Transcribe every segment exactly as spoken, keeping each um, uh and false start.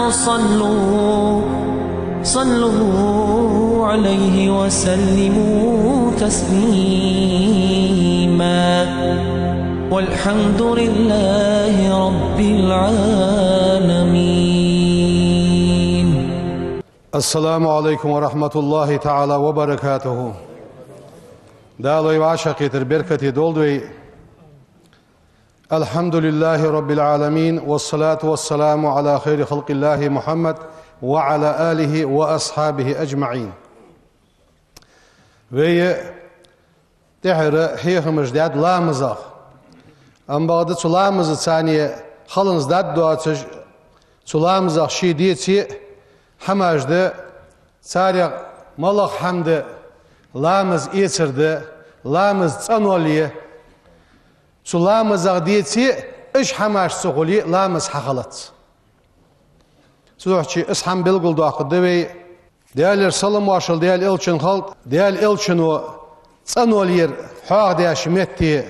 صلوا، صلوا عليه وسلموا تسليما. والحمد لله رب العالمين. السلام عليكم ورحمة الله تعالى وبركاته. Дала вай вӀашагӀкхетар беркате долда вай. الحمد لله رب العالمين، والصلاة والسلام على خير خلق الله محمد وعلى آله وأصحابه أجمعين. Вай тӀехьара хьехамаш даьд ламазах. Амма бакъда цу ламазаца цхьана халонца дад доацаш, цу ламазах ший деце а хӀамаш да, царех малагӀа хӀама да, ламаз эцар да, ламаз цӀенъял я. Цу ламазах деце а, уж хӀамаш ца хуле а ламаз хьахилац. Цудухьа из хӀама белгалдоаккхаргда вай. Даьлера салам-моаршал Даьла Элчанна хилда, Даьла Элчано цӀенъял яр хьоахадеш метте,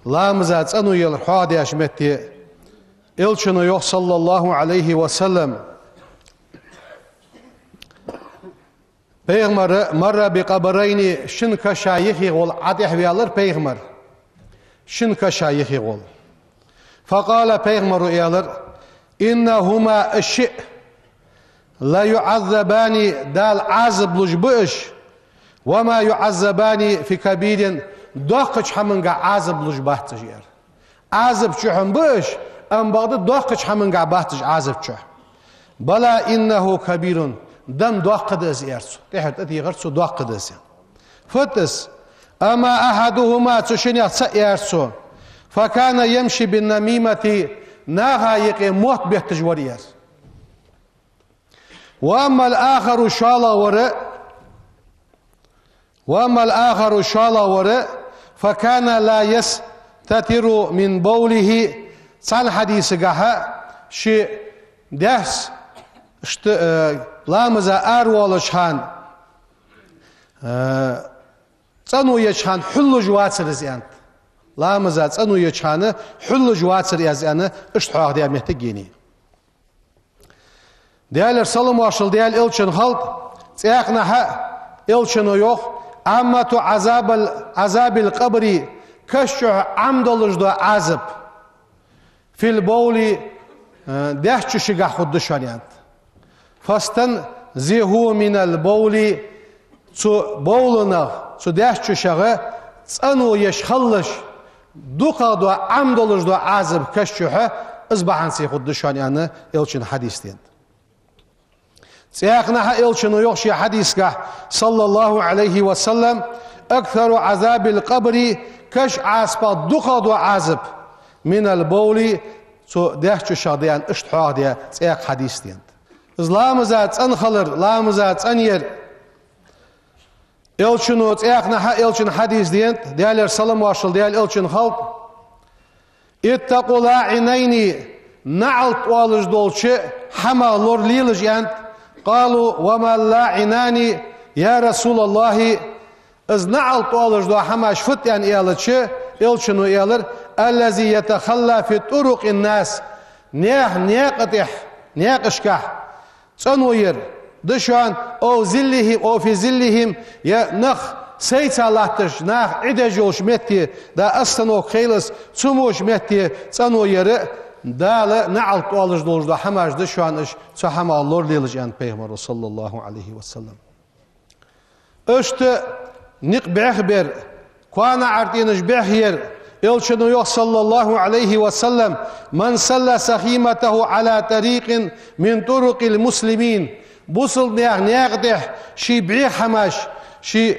ламаза цӀенъял яр хьоахадеш метте. Элчано йоах, صلى الله عليه وسلم, Пайхамар مر بقبرين, шин каша юхе гӀолла ӀотӀехваьлар Пайхамар. Шин каша юхе гӀолла. فقال, Пайхамаро аьлар: إنهما, уж шиъ, ليعذبان, Дала Ӏазап луш ба уж, وما يعذبان في كبير, доккхача хӀамангахь Ӏазап луш бац уж, аьлар. Ӏазап чу хӀама ба уж, амма бакъда доккхача хӀамангахь бац уж Ӏазап чу. بلى إنه كبير, да-м доккха да из, аьлар цо. ТӀехьара тӀатехар цо, доккха да из. Фуд из? أما أحدهما, цу шиннех цаӀ, аьлар цо, فكان يمشي بالنميمة, наха юкъе мотт бетташ вар, аьлар. وأما الآخر, шоллагӀвар, وأما الآخر, шоллагӀвар, فكان لا يستتر من بوله, цхьан хьадисагахь ший даьсса, иштта, э, ламаза аравоалача хана, э, цӀенъяьча хана хьуллаш вацар из, аьннад. Ламаза цӀенъяьча хана хьуллаш вацар из, аьнна, иштта хьоахадаь моттиг енай. Даьлера салам-моаршал Даьла Элчанна хилда, цхьаькханахьа Элчано йоах: عامة عذاب ال-, عذاب القبر, каша чу Ӏомадолаш дола Ӏазап, في البول, э, даьсса чу шигахь хургда шоана, аьннад. فاستنزهوا من البول, цу бовланах, цу даьсса чу шуга цӀенъяш хилалаш, дукхагӀа дола, Ӏомадолаш дола Ӏазап каша чу, из бахьанца хургда шоана, аьнна, Элчано хьадис денад. Цхьаькханахьа Элчано йоах ший хьадисагахь, صلى الله عليه وسلم: أكثر عذاب القبر, каша Ӏазапах дукхагӀа дола Ӏазап, من البول, цу даьсса чу шуга да, аьнна, иштта хьоахадаь цхьаькха хьадис денад. Из ламаза цӀенъяр, ламаза цӀенъяр. Элчано цхьаькханахьа Элчано хьадис денад, Даьлера салам-моаршал Даьла Элчанна хилда: اتقوا اللاعنين, наӀалт оалаш долча хӀамах лоралелаш, аьннад. قالوا: وما اللاعنان يا رسول الله؟ Из наӀалт оалаш дола хӀамаш фуд, аьнна, аьлча, Элчано аьлар: الذي يتخلى في طرق الناس, наьха наькъа тӀехь, наькъашкахь цӀенъяр да шоана, أو ظلهم, أو في ظلهم, е нах сайца латташ, наха Ӏи деш йолча метте, да, остановка хийла из, цу мо йолча метте цӀенъяр а, Дала наӀалт оалаш долаш дола хӀамаш да шоана уж, цу хӀамах лоралелаш, аьннад Пайхамаро, صلى الله عليه وسلم. Иштта никъ бӀехбер, кхоана Ӏартинаш бӀехъяр, Элчано йоах, صلى الله عليه وسلم: من سل سخيمته على طريق من طرق المسلمين, бусалба наьха наькъа тӀехь ший бӀеха хӀамаш, ший,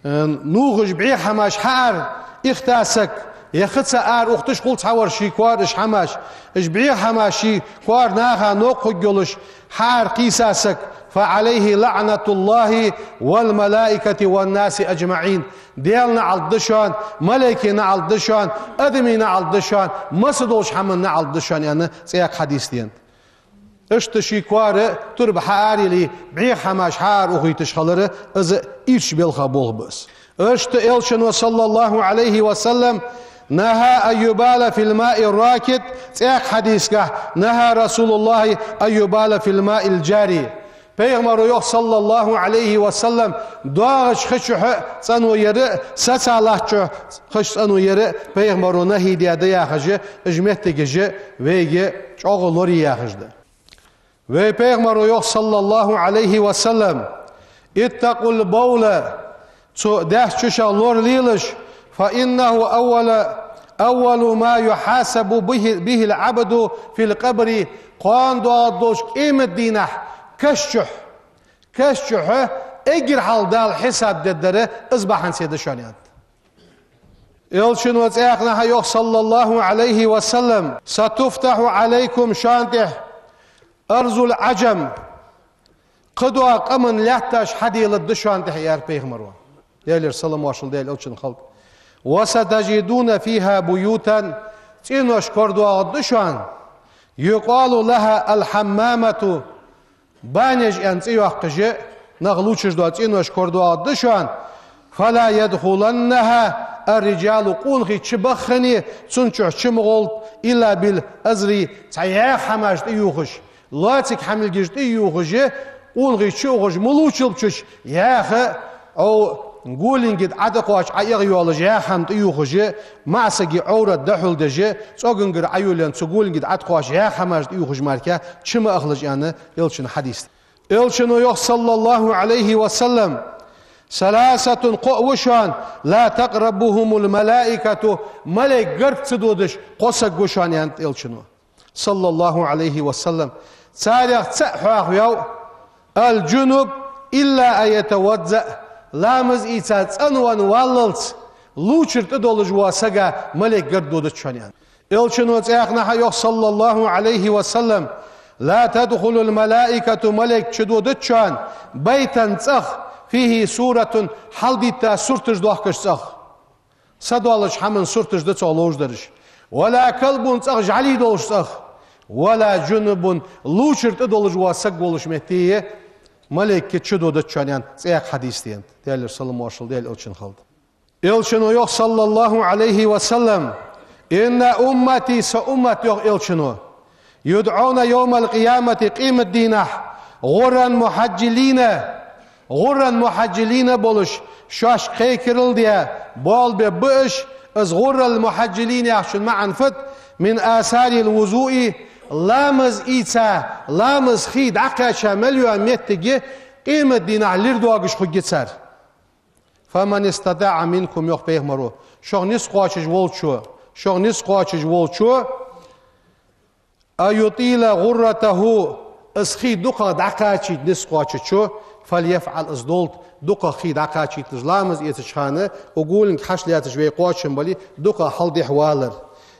э, нувхаш бӀеха хӀамаш хьаара ихта саг, е хица ара ухийташ хул цхьавар ший коара уж хӀамаш, уж бӀеха хӀамаш ший коара наха новкъа хургйолаш хьаара кхийса саг, فعليه لعنة الله والملائكة والناس أجمعين. Даьла наӀалт да шоана, малайкий наӀалт да шоана, адамий наӀалт да шоана, масса долча хӀаман наӀалт да шоана, аьнна, цхьаькха хьадис денад. Иштта ший коара турба хьаарайилла, бӀеха хӀамаш хьаара ухийташ хилар, из ийрча балхах болх ба из. Иштта Элчано, صلى الله عليه وسلم, نهى أن يبال في الماء الراكد, цхьаькха хьадисагахь, نهى رسول الله أن يبال في الماء الجاري. Пайхамаро йоах, صلى الله عليه وسلم, доагӀача хи чу цӀено яр а, сацалахьча хи чу цӀено яр а Пайхамаро нахьи даь да яхаш, уж моттигаш вайга чӀоагӀа лорае яхаш да. Вай Пайхамаро йоах, صلى الله عليه وسلم: اتقوا البول, цу даьсса чу шоаш лоралелаш, فإنه أول، أول ما يحاسب به، به العبد في القبر, кхоана доагӀаргдолча къематдийнахьа каша чу, каша чу эггара хьалха Дала хьисап дергдар из бахьанца да шоана, аьннад. Элчано цхьаькханахьа йоах, صلى الله عليه وسلم: ستفتح عليكم, шоана тӀа أرض العجم, кхыдола къаман лаьтташ хьаделаргда шоана тӀа, аьлар Пайхамаро. Даьлера салам-моаршал Даьла Элчана хилда. وستجدون فيها بيوتا, цӀенош корадоагӀаргда шоана, يقال لها الحمامة, банеш аьнна цӀи йоаккхаш, нах лувчаш дола цӀенош корадоагӀаргда шоана, فلا يدخلنها الرجال, къонахий чу баххане цун чу чу ма гӀолда, إلا بالأزر, цхьа яьха хӀамаш тӀаювхаш, лоаца хӀамилгаш тӀаювхаш, къонахий чу ухаш ма лувчалба цу чу, яьха, Ӏо, гулинга тӀа Ӏа тӀакхоачаш, Ӏа эгӀа йоалаш яьха хӀама тӀаювхаш, маӀа сага Ӏоврат дӀахьулдеш, цӀогангара Ӏайолаенна цу гулинга тӀа Ӏа тӀакхоачаш яьха хӀамаш тӀаювхаш мара чу ма ахалаш, аьнна Элчан хьадис. Элчано йоах, صلى الله عليه وسلم: ثلاثة, кхоъ ва шоана, لا تقربهم الملائكة, малейк гарга ца додаш кхо саг ва шоана, аьннад Элчано, صلى الله عليه وسلم. Царех цаӀ хьоахаваьв: الجنب إلا أن يتوضأ, ламаз ийца цӀенвенна валлалца, лувчар тӀадолаш вола сага малейк гарга додац шоана, аьннад. Элчано цхьаькханахьа йоах, صلى الله عليه وسلم: لا تدخل الملائكة, малейк чу додац шоана, بيتا, цӀагӀа, فيه سورة, хьалдитта сурташ доахкаш цӀагӀа. Са долча хӀаман сурташ да цох ловш дараш. ولا كلب, цӀагӀа жӀали долаш цӀагӀа. ولا جنب, лувчар тӀадолаш вола саг волча метте малейк чу додац шоана, аьнна, цхьаькха хьадис да, аьннад. Даьлера салам-моаршал Даьла Элчана хилда. Элчано йоах, صلى الله عليه وسلم: إن أمتي, са уммат, йоах Элчано, يدعون يوم القيامة, къематдийнахьа, غرا محجلين, غرا محجلين болаш, шоаш кхайкарал даь, боалабе ба уж. Из غرا محجلين яхачун маӀан фуд? من آثار الوضوء, ламаз ийца, ламаза хий дӀакхаьча мел йола моттиг къематдийнахьа лир доагаш хургья цар. فمن استطاع منكم, йоах Пайхамаро, шох низ кхоачаш волчо, шох низ кхоачаш волчо, أن يطيل غرته, из хий дукхагӀа дӀакхачийта низ кхоачачо, فليفعل, из долда, дукхагӀа хий дӀакхачийташ, ламаз эцача хана, укх гулинга хьачулаьцача вай кхоачам бале, дукхагӀа хьалдехьавалар.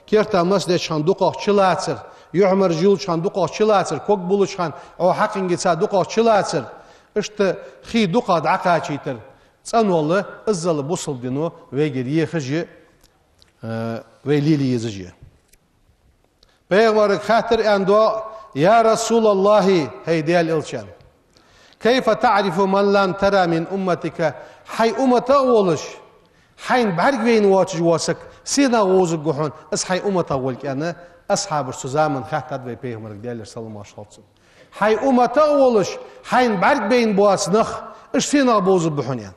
Керта мас деча хана дукхагӀа чулацар, юхьмараш юллача хана дукхагӀа чулацар, ког буллача хана Ӏо хьакхингица дукхагӀа чулацар. Иштта хий дукхагӀа дӀакхачийтар. ЦӀенвала, иззал бусалба дино вайгара ехаш я, э, вай лелае езаш я. Пайхамарга хаьттар, аьнна, доагӀа: يا رسول الله, хӀай Даьла Элча, كيف تعرف من لم تر من أمتك, хьай умматах волаш, хьайна бӀаргавайна воацаш вола саг сенах вовзаргва хьона, из хьай умматах волга, аьнна, асхьабаша цу заман хаьттад вай Пайхамарга, Даьлера салам-моаршал хилда цунна. Хьай умматах волаш, хьайна бӀаргабайна боаца нах, уж сенах бовзаргба хьона, аьнна.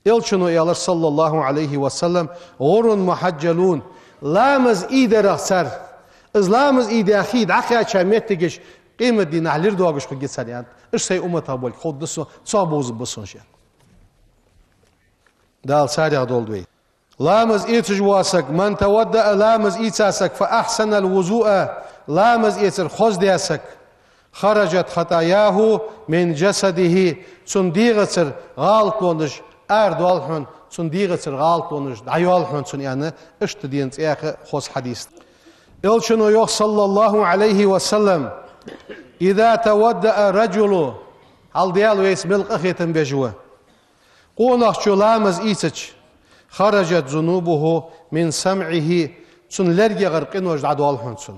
Элчано аьлар, صلى الله عليه وسلم: غر محجلون, ламаз ийдарах цар, из ламаз ийдаь хий дӀакхаьча моттигаш къематдийнахьа лир доагаш хургья цар, аьннад. Уж сай умматах болга ховргда сона, цох бовзаргба сона уж, аьнна. Дала царех долда вай. Ламаз эцаш вола саг, من توضأ, ламаз ийца саг, فأحسن الوضوء, ламаз эцар хоза даь саг, خرجت خطاياه من جسده, цун дегӀацара гӀалатонаш арадоал хьона, цун дегӀацара гӀалатонаш дӀайоал хьона цун, аьнна, иштта дена цӀеха хоза хьадис. Элчано йоах, صلى الله عليه وسلم: إذا توضأ الرجل, хьал Даьла вайца мел къахетам беш ва. Къонахчо ламаз ийцача, خرجت ذنوبه من سمعه, цун лергагӀара къинош дӀадоал хьона цун.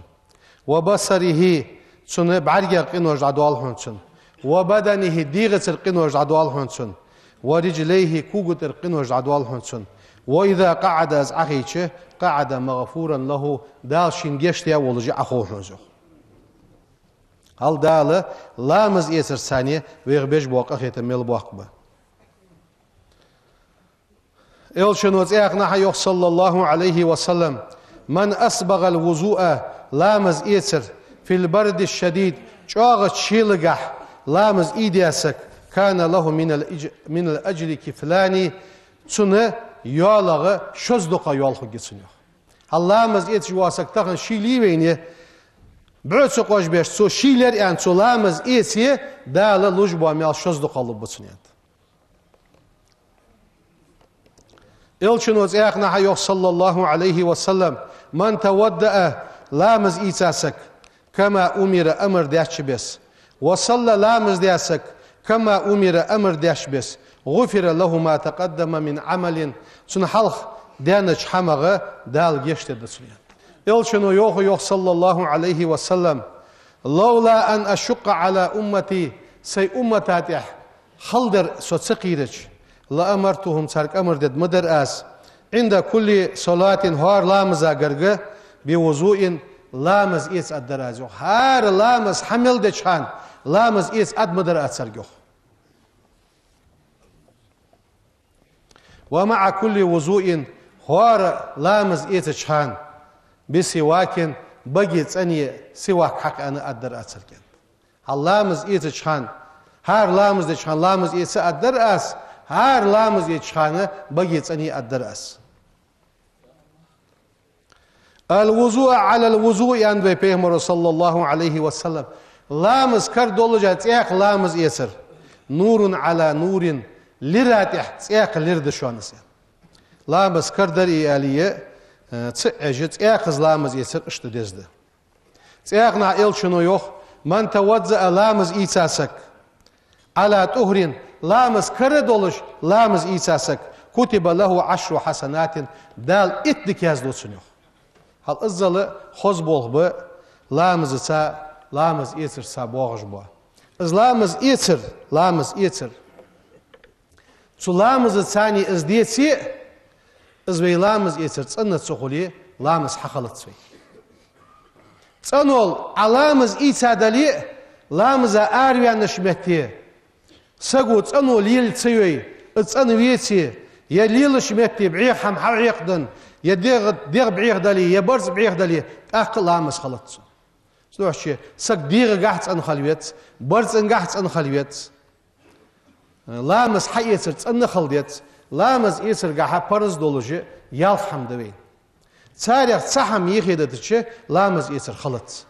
وبصره, цун бӀаргагӀа къинош дӀадоал хьона цун. وبدنه, дегӀацара къинош дӀадоал хьона цун. ورجليه, кога тӀара къинош дӀадоал хьона цун. وإذا قعد, из Ӏохайча, قعد مغفورا له, Дала шийна гешт даь волаш Ӏохов хьона из, йоах. Хьал Дала ламаз эцарца вайх беш бола къахетам мел боккха ба. Элчано цхьаькханахьа йоах, صلى الله عليه وسلم: من أسبغ الوضوء, ламаз эцар, في البرد الشديد, чӀоагӀача шелага ламаз ийдеча сага, كان له من الإج-, من الأجر كفلان, цун йоалах шозза дукха йоал хургья цунна, йоах. Хьал ламаз эцаш вола саг тахан шийла вайна, бӀу ца къожабеш, цо шийла яр аьнна, цо ламаз эце, Дала луш бола маьл шозза дукха лургба цунна, аьннад. Элчано цхьаькханахьа йоах, صلى الله عليه وسلم: من توضأ, ламаз ийцача сага, كما أمر, амар даьча беса, وصلى, ламаз даьча сага, كما أمر, амар даьча беса, غفر له ما تقدم من عمل, цун хьалха даьча хӀамах Дала гешт дергда цунна, аьннад. Элчано йоах, йоах, صلى الله عليه وسلم: لولا أن أشق على أمتي, сай уммата тӀа хала дар со ца кхерача, لأمرتهم, царга амар дергда ма дар аз, عند كل صلاة, хӀара ламаза гарга, بوضوء, ламаз эца аргдар аз, йоах. ХӀара ламаз хьа мел деча хана ламаз эца аргма дар аз царга, йоах. ومع كل وضوء, хӀара ламаз эцача хана, بسواك, баге цӀене сивак хьакхаьча аргдар аз царга, аьннад. Хьал ламаз эцача хана, хӀара ламаз деча хана ламаз эца аргдар аз, хӀара ламаз эцача хана баге цӀене аргдар аз. الوضوء على الوضوء, аьннад вай Пайхамаро, صلى الله عليه وسلم. Ламаз кара долаш цхьаькха ламаз эцар, نور على نور, лира тӀа цхьаькха лир да шоана из. Ламаз кара дар аьле, э, ца Ӏеш, цхьаькха ламаз эцар иштта деза да. Цхьаькханахьа Элчано йоах: من توضأ, ламаз ийцача сага, على طهر, ламаз кара долаш ламаз ийцача сага, كتب له عشر حسنات, Дала итт дика язду цунна, йоах. Хьал иззал хоза болх ба ламазаца, ламаз эцарца боагӀаш бола. Из ламаз эцар, ламаз эцар. Цу ламазаца из деце а, из вай ламаз эцар цӀена ца хуле, ламаз хьахилац вай. ЦӀенол Ӏа ламаз ийца дале а, ламаза араваьннача метте саго цӀено лела ца йой, из цӀена веце, е лелача метте бӀеха хӀама хьахьекхаденна, е дегӀ, дегӀ бӀеха дале, е барзкъа бӀеха дале, тӀаккха а ламаз хилац цун. Цудухьа саг дегӀагахьа цӀена хила веза, барзкъангахьа цӀена хила веза. Ламаз хьаэцар цӀена хила деза, ламаз эцаргахьа парз долаш ялх хӀама да вайна. Царех цхьа хӀама юхедитача, ламаз эцар хилац.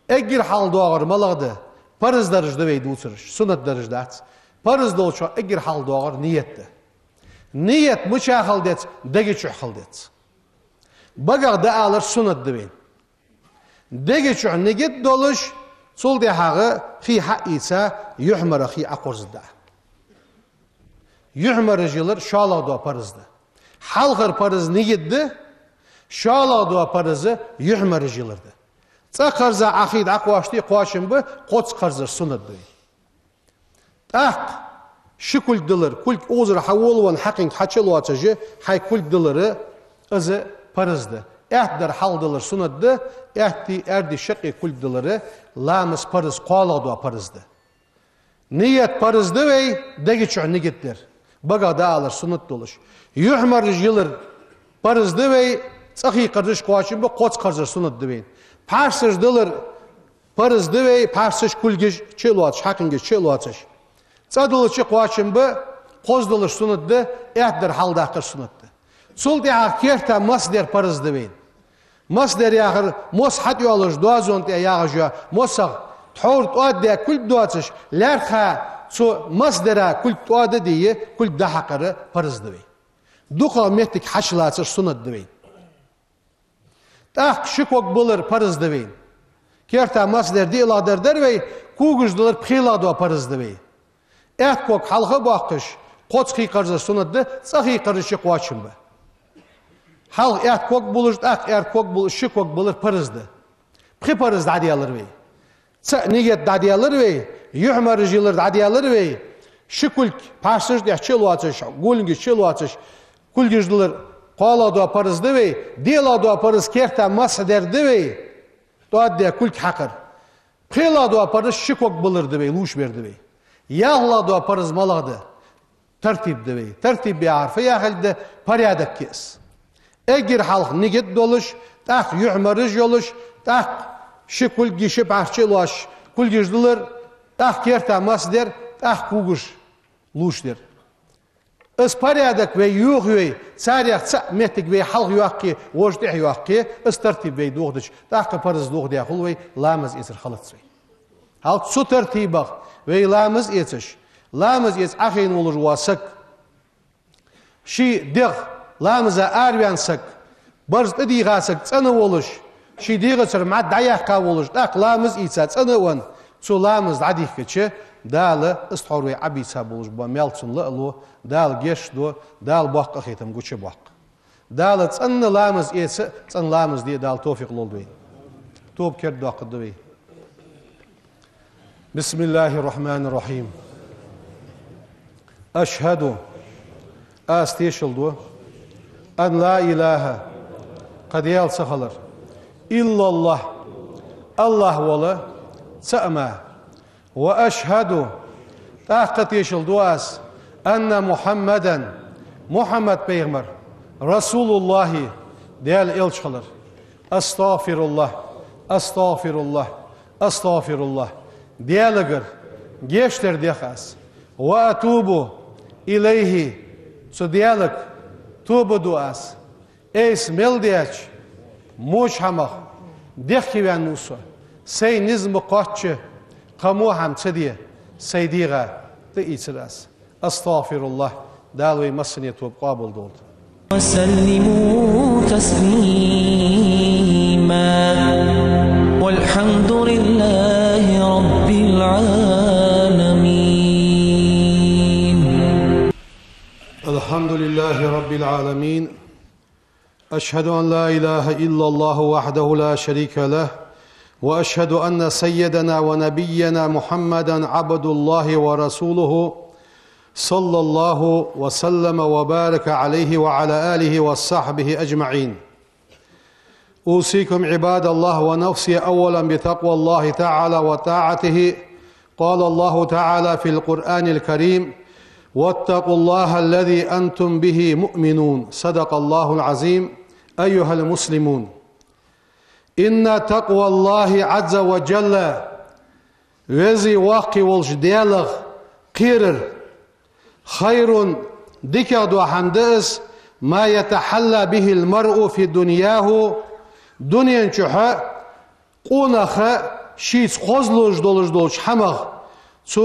Эггара хьалха доагӀар малагӀа да? Парз дараш да вай дувцараш, суннат дараш дац. Парз долчох эггара хьалха доагӀар ният да. Ният мичахьа хила деза? Дега чу хила деза. Багах дӀаалар суннат да вайна. Дега чу нигат долаш, цул тӀехьагӀа хий хьаийца, юхьмарах хий Ӏокхуврзаргда. Юхьмараш йилар шоллагӀа дола парз да. Хьалхара парз нигат да, шоллагӀа дола парз юхьмараш йилар да. ЦӀа кхарза Ӏа хий дӀакхоачаш, кхоачам ба, кхозза кхарзар суннат да вай. ТӀаккха ши кулг дилар, кулг укхазара хьаволавенна хьакхинга хьачу а лоацаш, хьай кулг дилар, из парз да. Аьтта дар хьалха дилар суннат да, аьттеи аьрдеи шаккхе кулг дилар ламаза парз, кхоалагӀа дола парз да. Ният парз да вай, дега чу нигат дар. Багах дӀаалар суннат долаш. Юхьмараш йилар парз да вай, цӀа хий кхарзаш, кхоачам ба, кхозза кхарзар суннат да вайна. Пхьарсаш дилар парз да вай, пхьарсаш, кулгаш чу а лоацаш, хьакхингаш чу а лоацаш. ЦӀа дилча кхоачам ба, кхозза дилар суннат да, аьтта дар хьалха даккхар суннат да. Цул тӀехьагӀа керта мас дар парз да вайна. Мас дар яхар мос хьатӀайоалаш, доазон тӀа яхаш йола мосах тхьовра тӀоададаь кулг доацаш, лаьрххӀа цу мас дара кулг тӀоададийя, кулг дӀахьакхар парз да вай. ДукхагӀа моттиг хьачулацар суннат да вайна. ТӀаккха ши ког булар парз да вайна. Керта мас дар диълагӀа дар дар вай, когаш дилар пхелагӀа дола парз да вай. Аьтта ког хьалха а боаккхаш, кхозза хий кхарзар суннат да, цӀа хий кхарзача кхоачам ба. Хьалха аьтта ког булаш, тӀаккха аьрда ког булаш, ши ког булар парз да. Пхи парз дӀадаьлар вай. ЦаӀ нигат дӀадаьлар вай, юхьмараш йилар дӀадаьлар вай, ши кулг пхьарсаш тӀехьа чу а лоацаш, гулингаш чу а лоацаш, Кулгаш дилар кхоалагӀа дола параз да вай, диълагӀа дола параз керта масхь дар да вай, тӀоаддаь кулг хьакхар. ПхелагӀа дола параз ши ког балар да вай, лувш бер да вай. ЯлхлагӀа дола параз малагӀа да? Тартиб да вай. Тартиб яхар фу яхилга да? Порядок я из. Эггара хьалха нигат долаш, тӀаккха юхьмараж йолаш, тӀаккха ши кулг, ши пхьарча а лоацаш, кулгаш дилар, тӀаккха керта масхь дар, тӀаккха когаш лувш дар. Из порядок вай йохайой, царех цаӀ моттиг вай хьалха йоаккхе, вож тӀехьа йоаккхе, из тартиб вай дохадича, тӀаккха параз дохадаь хул вай, ламаз эцар хилац вай. Хьал цу тартибах вай ламаз эцаш, ламаз эца Ӏохайна волаш вола саг, ший дегӀ ламаза араваьнна саг, барзкъа тӀадийха саг цӀена волаш, ший дегӀацара мӀад дӀаяьккха волаш, тӀаккха ламаз ийца цӀена а венна, цо ламаз дӀадийхкача, Дала из тхьовра вай Ӏобийца болаш бола маьл цунна ла а лу, Дала гешт ду, Дала боккха къахетам гучабоаккх. Дала цӀена ламаз эца, цӀена ламаз де Дала товфикъ лолда вайна. Тоба кердадоаккхаргда вай. بسم الله الرحمن الرحيم. أشهد, аз тешал ду, أن لا إله, кхы Даьла ца хилар, إلا الله, АллахӀ вола цаӀ мара. وأشهد, тӀаккха тешал ду аз, أن محمدا, Мухьаммад пайхамар, رسول الله, Даьла элча хилар. أستغفر الله، أستغفر الله، أستغفر الله. Даьлагара гешт дар дех аз. وأتوب إليه, цу Даьлага тоба ду аз. Айса мел даьча воча хӀамах дехкеваьнна ва со. Сай низ ма кхоачча, кхы во хӀама ца де, сай дегӀа тӀаийцар аз. أستغفر الله. Дала вай массане тоба къоабал долда. وسلموا تسليما. والحمد لله رب العالمين. الحمد لله رب العالمين. أشهد أن لا إله إلا الله وحده لا شريك له، وأشهد أن سيدنا ونبينا محمدا عبد الله ورسوله، صلى الله وسلم وبارك عليه وعلى آله وصحبه أجمعين. أوصيكم عباد الله ونفسي أولا بتقوى الله تعالى وطاعته. قال الله تعالى في القرآن الكريم: واتقوا الله الذي أنتم به مؤمنون. صدق الله العظيم. أيها المسلمون، إن تقوى الله عز وجل, Веза-Воккха волча Даьлах кхерар, خير, дикагӀа дола хӀама да из, ما يتحلى به المرء في دنياه, дунен чухь къонах шийца хозлуш долаш долча хӀамах, цо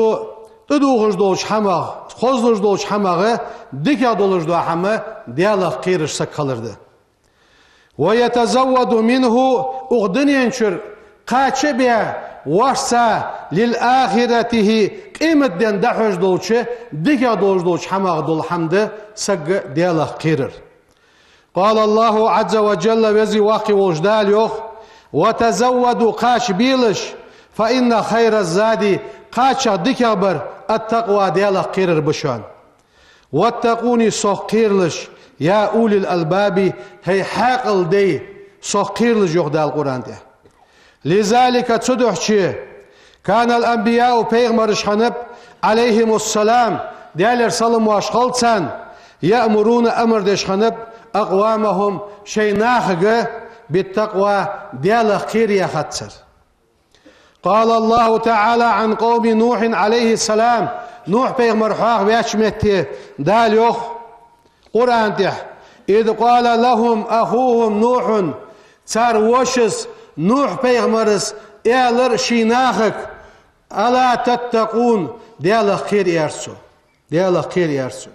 тӀадувхаш долча хӀамах, хозлуш долча хӀамах дикагӀа долаш дола хӀама Даьлах кхераш саг хилар да. ويتزود منه, укх дунен чура кхача а баь, вошца, للآخرته, къематден дӀахьош долча дикагӀа долаш долча хӀамах дола хӀама да саг Даьлах кхерар. قال الله عز وجل, Веза-Воккха волча Дала йоах: وتزودوا, кхача белаш, فإن خير الزاد, кхача дикагӀбар, التقوى, Даьлах кхерар ба шоана. واتقون, сох кхералаш, يا أولي الألباب, хӀай хьаькъал дай, сох кхералаш, йоах Дала Къуръан тӀа. لذلك, цудухьа, كان الأنبياء, пайхамараш хиннаб, عليهم السلام, Даьлера салам-моаршал хилда царна, يأمرون, амар деш хиннаб, أقوامهم, шоай нахага, بالتقوى, Даьлах кхера яхацар. قال الله تعالى عن قوم نوح عليه السلام, Нухь пайхамар хьоахаваьча метте Дала йоах Къуръан тӀа: إذ قال لهم أخوهم نوح, цар вошас Нухь пайхамарас аьлар ший нахага: ألا تتقون, Даьлах кхера, аьлар цо. Даьлах кхера, аьлар цо.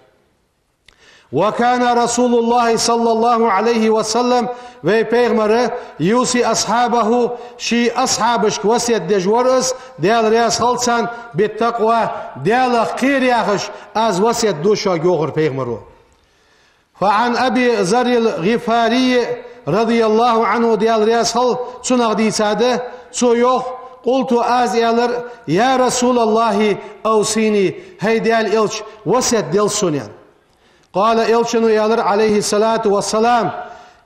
وكان رسول الله صلى الله عليه وسلم, вай пайхамар, يوصي أصحابه, ший асхьабашка васкет деш вар из, Даьла раьза хилда царна, بالتقوى, Даьлах кхера яхаш, аз васкет ду шуга, йоахар пайхамаро. فعن أبي ذر الغفاري رضي الله عنه, Даьла раьза хилва цунах, дийцад, цо йоах: قلت, аз аьлар: يا رسول الله أوصني, хӀай Даьла элча, васкет де сона, аьнна. قال, элчано аьлар, عليه الصلاة والسلام: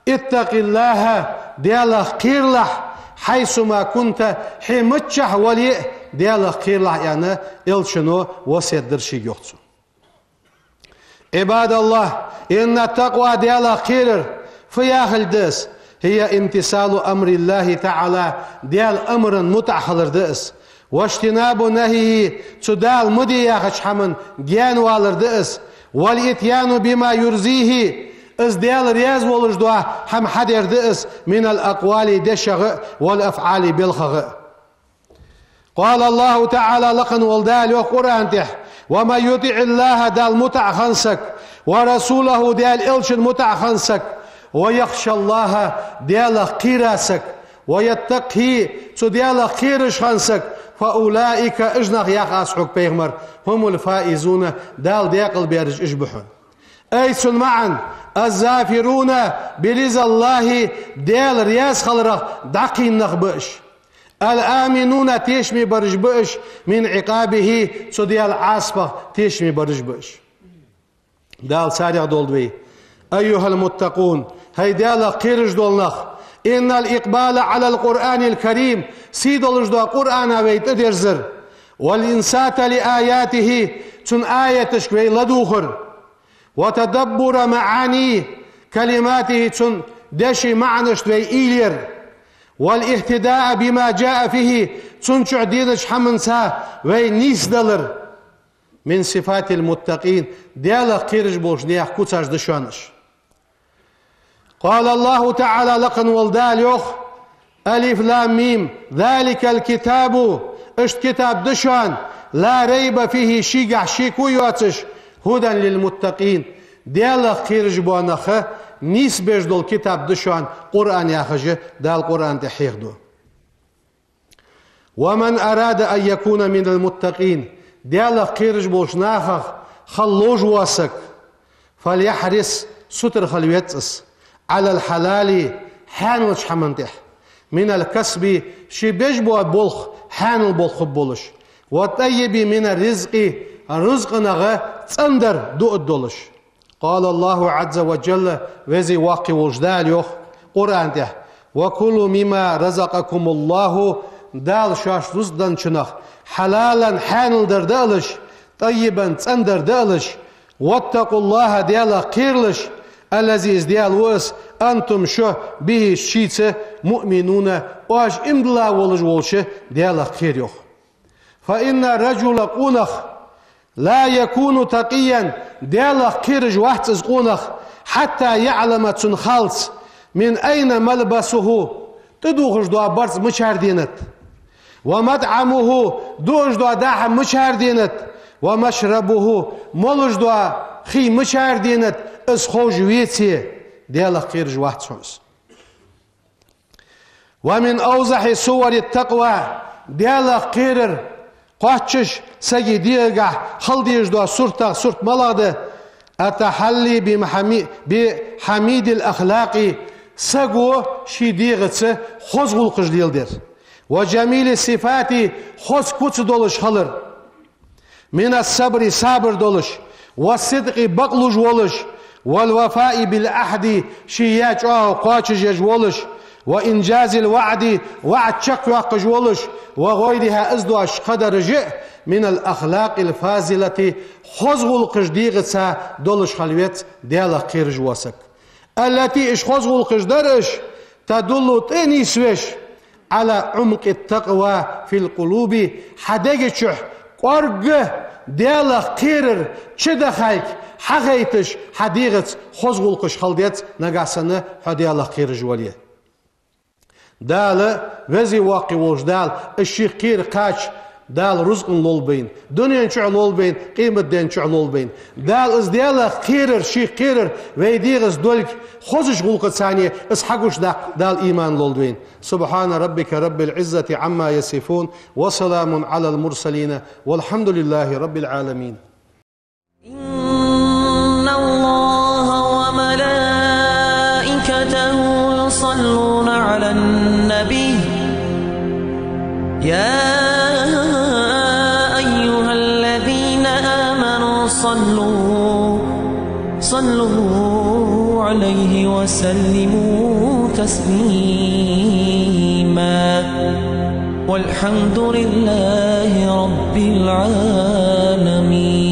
اتق الله, Даьлах кхералахь, حيثما كنت, хьо миччахьа вале а, Даьлах кхералахь, аьнна, элчано васкет дир шийга, йоах цо. عباد الله, إن التقوى, Даьлах кхерар, фу яхилга да из? هي امتثال أمر الله تعالى, Даьла амарна мутӀахьа хилар да из. واجتناب نهيه, цу Дала ма де яхача хӀаман гаьнавалар да из. والإتيان بما يرضيه, из Даьла раьза волаш дола хӀама хьадар да из, من الأقوال, дешах а, والأفعال, белхах а. قال الله تعالى, лакха вола Дала йоах Къуръан тӀа: ومن يطع الله, Далла мутӀахьа хинна саг, ورسوله, Даьла элчанна мутӀахьа хинна саг, ويخش الله, Даьлах кхера саг, ويتقه, цу Даьлах кхераш хинна саг, فأولئك, уж нах, йоах Ӏа хьога, пайхамар, هم الفائزون, Дала даькъала бераш уж ба хьона. أي, цун маӀан: الظافرون برضا الله, Даьла раьза хиларах дӀакхийна нах ба уж. الآمنون, тешаме бараш ба уж, من عقابه, цу Даьла Ӏазапах тешаме бараш ба уж. Дала царех долда вай. أيها المتقون, хӀай Даьлах кхераш дола нах, إن الإقبال على القرآن الكريم, сий долаш дола Къуръана вай тӀадерзар, والإنصات لآياته, цун аяташка вай ладувгӀар, وتدبر معاني كلماته, цун дешай маӀанашта вай уйла яр, والاهتداء بما جاء فيه, цун чу деннача хӀаманца вай нийсдалар, من صفات المتقين, Даьлах кхераш болча наьха куцаш да шоана уж. قال الله تعالى, лакха вола Дала йоах: ألف لام ميم, ذلك الكتاب, иштта китаб да шоана, لا ريب فيه, шийгахь шеко йоацаш, هدى للمتقين, Даьлах кхераш бола нах нийсбеш дола китаб да шоана Къуръан, яхаш Дала Къуръан тӀа хьехаду. ومن أراد أن يكون من المتقين, Даьлах кхераш болча нахах хила ловш вола саг, فليحرص, сутара хила веза из, على الحلال, хьаьналча хӀаман тӀа, من الكسب, ше беш бола болх хьаьнала болх хургболаш, والطيب من الرزق, рузкъах цӀендар дуа долаш. قال الله عز وجل, Веза-Воккха волча Дала йоах Къуръан тӀа: وكلوا مما رزقكم الله, Дала шоашта рузкъа денначунах حلالا, хьаьнала дар даалаш, طيبا, цӀендар даалаш, واتقوا الله, Даьлах кхералаш, الذي, из Даьла ва из, أنتم, шо, به, шийца, مؤمنون, оаш иман дилла волаш волча Даьлах кхера, йоах. فإن الرجل, къонах, لا يكون تقيا, Даьлах кхераш вац из къонах, حتى يعلم, цунна халлалца, من أين ملبسه, тӀадувхаш дола барзкъа мичара денад, ومطعمه, дуаш дола даа хӀама мичара денад, ومشربه, молаш дола хий мичара денад, из ховш веце, Даьлах кхераш вац хьона из. ومن أوضح صور التقوى, Даьлах кхерар кхоачаш сага дегӀагахь хила дезаш дола суртех сурт малагӀа да: التحلي بمحمي-, بحميد الأخلاق, саго ший дегӀаца хоза гӀулакхаш леладар, وجميل الصفات, хоза куц долаш хилар, من الصبر, сабар долаш, والصدق, бакълувш волаш, والوفاء بالعهد, ший яь чӀоагӀо кхоачашъеш волаш, وإنجاز الوعد, ваӀад чакхъяккхаш волаш, وغيرها, из доацаш кхыдараш а, من الأخلاق الفاضلة, хоза гӀулакхаш дегӀаца долаш хила веза Даьлах кхераш вола саг. التي, уж хоза гӀулакхаш дар уж, تدل, тӀа а нийсвеш, على عمق التقوى في القلوب, хьа дега чу кӀоарга Даьлах кхерар чудахайта хьахайташ, хьа дегӀаца хоза гӀулакхаш хила деза, нагахь санна хьо Даьлах кхераш вале. Дала, Веза-Воккха волча Дала, из шийх кхера кхача, Дала рузкъан лолба вайна, дунен чу лолба вайна, къематден чу лолба вайна. Дала из Даьлах кхерар, шийх кхерар вай дегӀаца долга хозача гӀулакхаца из хьагучадаккха Дала иман лолда вайна. سبحان ربك رب العزة عما يصفون، وسلام على المرسلين، والحمد لله رب العالمين. إن الله وملائكته يصلون على النبي، يا أيها الذين آمنوا صلوا صلوا عليه وسلموا تسليما. والحمد لله رب العالمين.